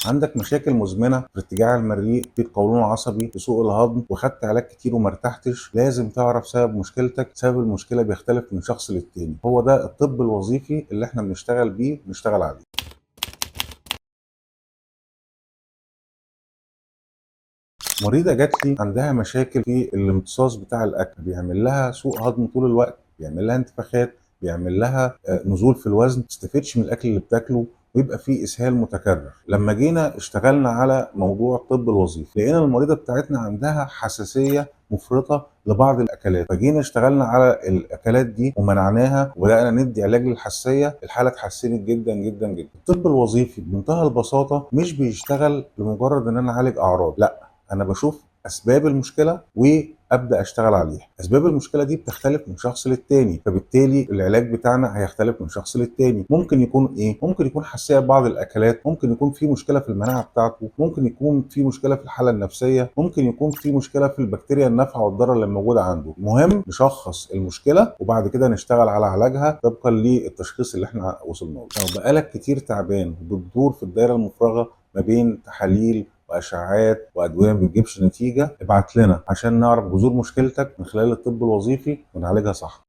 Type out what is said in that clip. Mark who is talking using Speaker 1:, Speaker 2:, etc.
Speaker 1: عندك مشاكل مزمنة في ارتجاع المريء، في القولون العصبي، في سوء الهضم، وخدت علاج كتير وما ارتحتش، لازم تعرف سبب مشكلتك. سبب المشكلة بيختلف من شخص للتاني. هو ده الطب الوظيفي اللي احنا بنشتغل بيه، بنشتغل عليه. مريضة جات لي عندها مشاكل في الامتصاص بتاع الأكل، بيعمل لها سوء هضم طول الوقت، بيعمل لها انتفاخات، بيعمل لها نزول في الوزن، ما تستفدش من الأكل اللي بتاكله، ويبقى فيه إسهال متكرر. لما جينا اشتغلنا على موضوع الطب الوظيفي، لقينا المريضة بتاعتنا عندها حساسية مفرطة لبعض الأكلات، فجينا اشتغلنا على الأكلات دي ومنعناها وبدأنا ندي علاج للحساسية. الحالة اتحسنت جدا جدا جدا. الطب الوظيفي بمنتهى البساطة مش بيشتغل لمجرد إن أنا أعالج أعراض، لا، أنا بشوف أسباب المشكلة وأبدأ أشتغل عليها. أسباب المشكلة دي بتختلف من شخص للتاني، فبالتالي العلاج بتاعنا هيختلف من شخص للتاني. ممكن يكون إيه؟ ممكن يكون حساسية ببعض الأكلات، ممكن يكون في مشكلة في المناعة بتاعته، ممكن يكون في مشكلة في الحالة النفسية، ممكن يكون في مشكلة في البكتيريا النافعة والضارة اللي موجودة عنده. المهم نشخص المشكلة وبعد كده نشتغل على علاجها طبقا للتشخيص اللي احنا وصلنا له. لو بقالك كتير تعبان وبتدور في الدايرة المفرغة ما بين تحاليل واشعاعات وادوية ما بتجيبش نتيجة، ابعت لنا عشان نعرف جذور مشكلتك من خلال الطب الوظيفي ونعالجها صح.